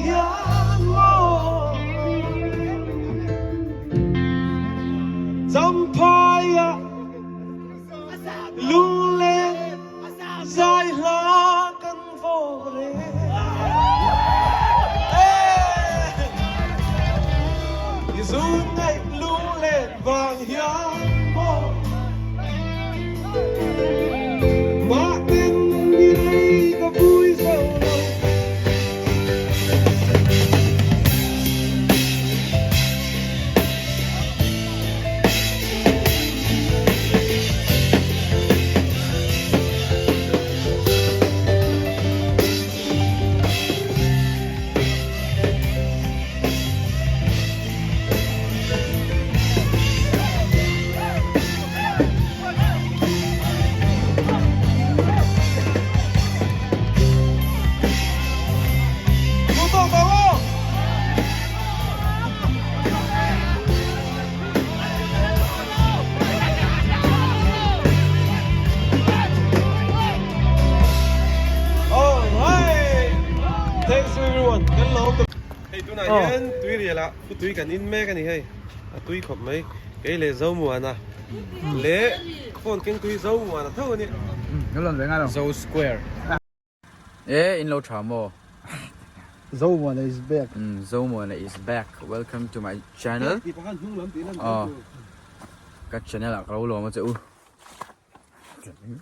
hian maw Champhai ah lunglen zai hla kan vawk reng I zun ngaih lunglen vang hian maw Mah ten ni rei ka vui zo lo. Thanks everyone. Kan lo Hei tunah hian tuirial ah tui kan in mek a ni hei. A tui khawp mai. Kei leh Zomuana leh phone keng tui Zomuana tho a ni. Zo Square. E in lo tha maw? Zomuana is back. Zomuana is back. Welcome to my channel. Oh. Ka channel ah ka lo lawm a che u.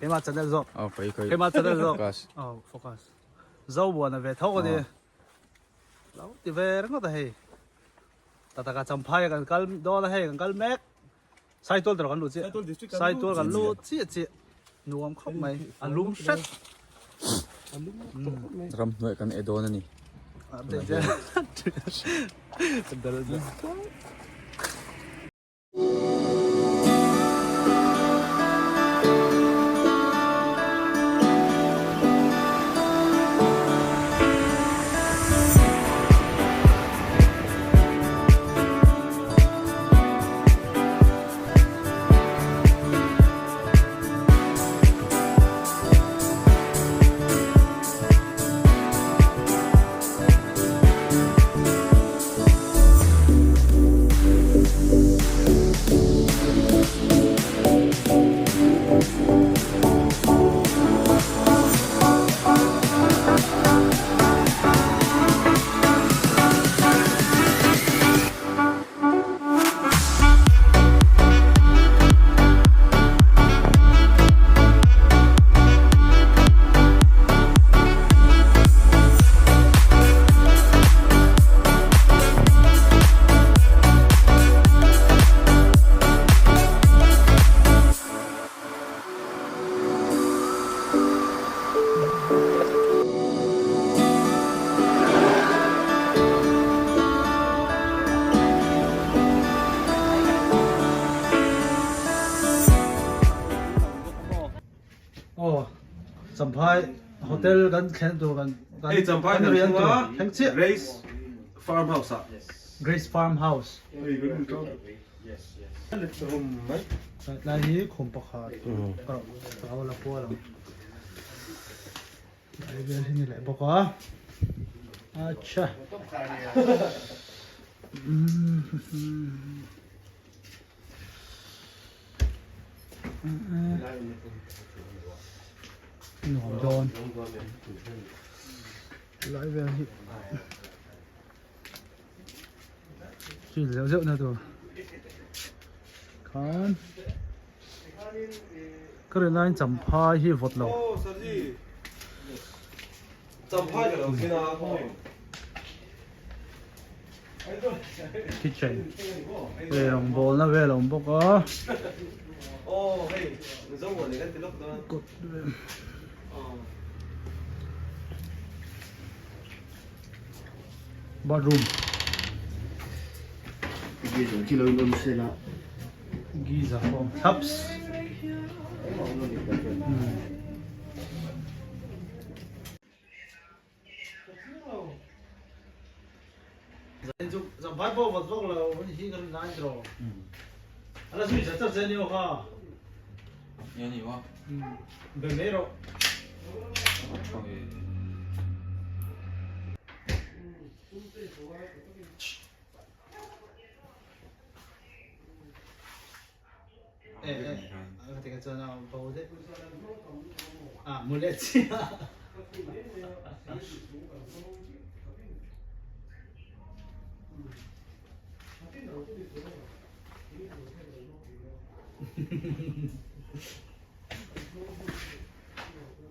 Keimah channel zawk. Oh, koi koi. Keimah channel zawk. Focus. Oh, focus. Zomuana ve tho ka ni. Lo ti ve ringawt a hei. Tataka Champhai kan kal dawn a hei kan kal mek. Saitual tur kan luh chiah. Saitual kan luh chiah chiah. Nuam khawp mai. A lum hret. Ram hnuai kan e dawn a ni. Aw Champhai hotel kan thlen tur kan kan Hei Champhai kan rian tur thleng chiah Grace Farm House ah Grace Farm House Tlai hi khum pakhat ka ro la kual ang Tlai vel hi ni leh bawk a Acha Nuam dawn Tlai vel hi Chi zeuh zeuh na tur khan ka rin laiin champhai hi vawt lo. Kitchen hei rawngbawl na vel a awm bawk a. Bathroom Giza pawh thlaps Champhai pawh vawt vak lo hi ka rin lai tiraw ala zui chat chat che ni aw kha Be mai rawh. chuan a bo daih a mu leh chiah.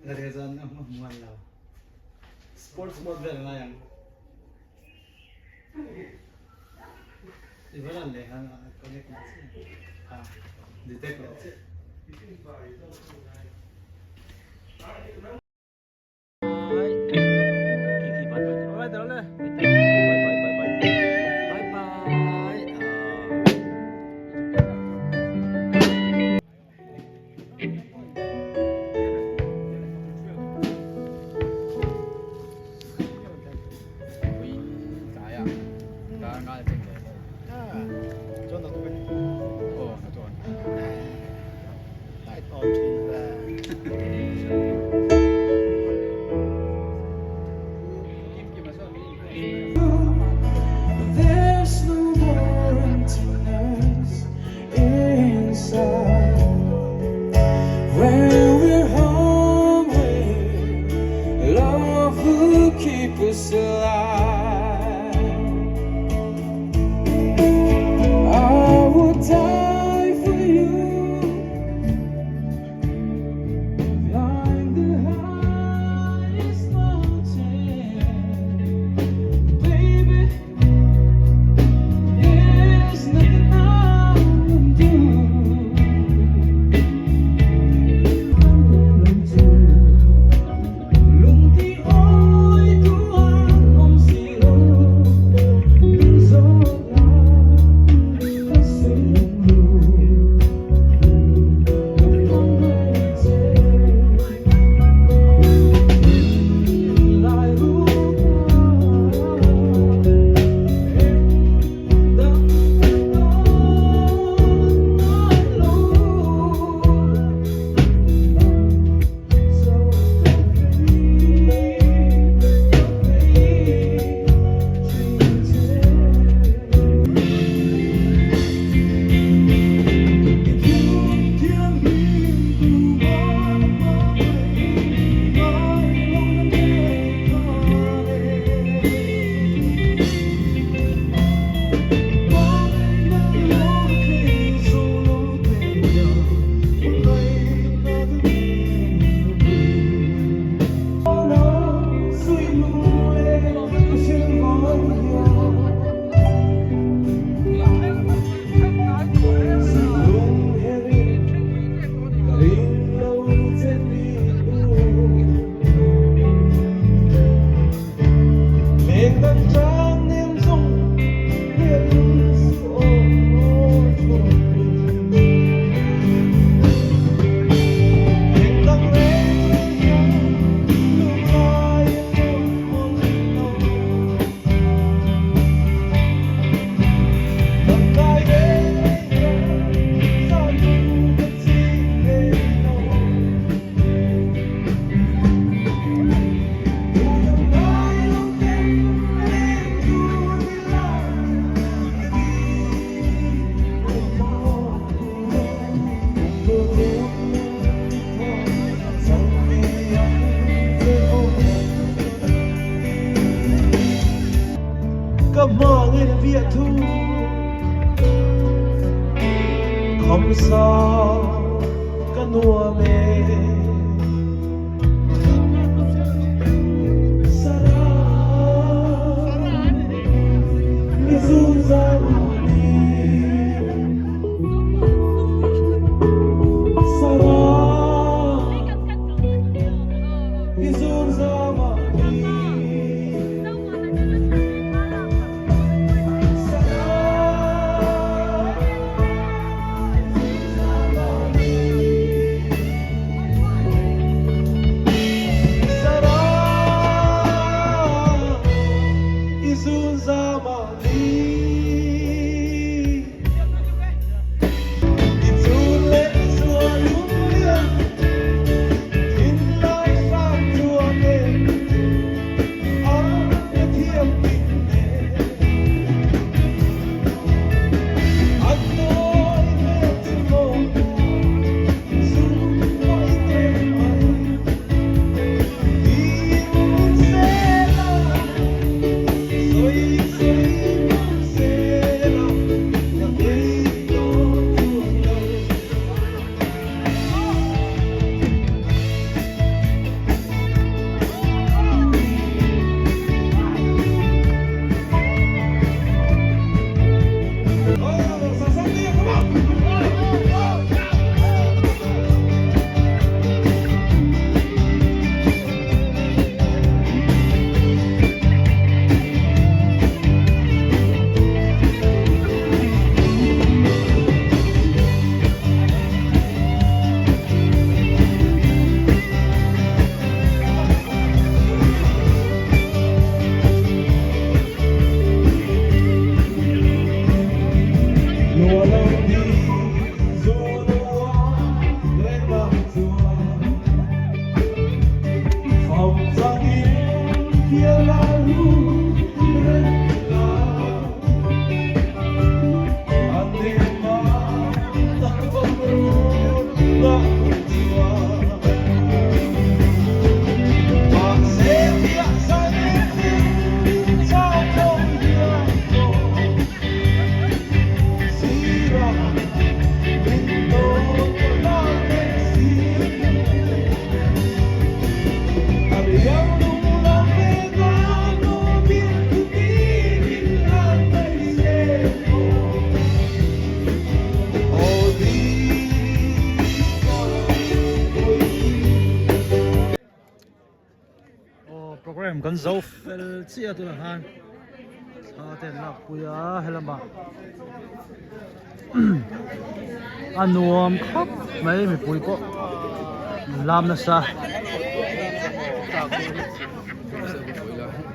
Nga te chuan a hmu hman lo. Sports mode vel ngai ang. I va lan leh khan a connect leh chiah. A detect leh chiah. There's no more emptiness inside. When we're hungry, love will keep us alive. I would die for you. Climb the highest mountain, baby. There's nothing I wouldn't do. Lung ti oi tu an om si lo, zo la ka se lu. Lại ru Ka hmangin viah thu kham sa ka nuam e. Aw program kan zo fel chiah tunah khan thla te an lak pui a helamah a nuam khawp mai mipui pawh an lam nasa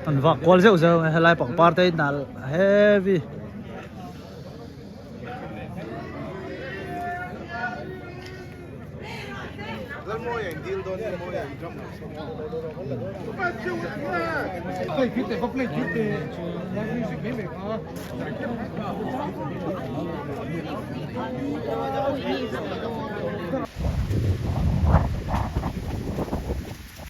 an vak kual zeuh zeuh a helai pangpar te hi nalh heavy.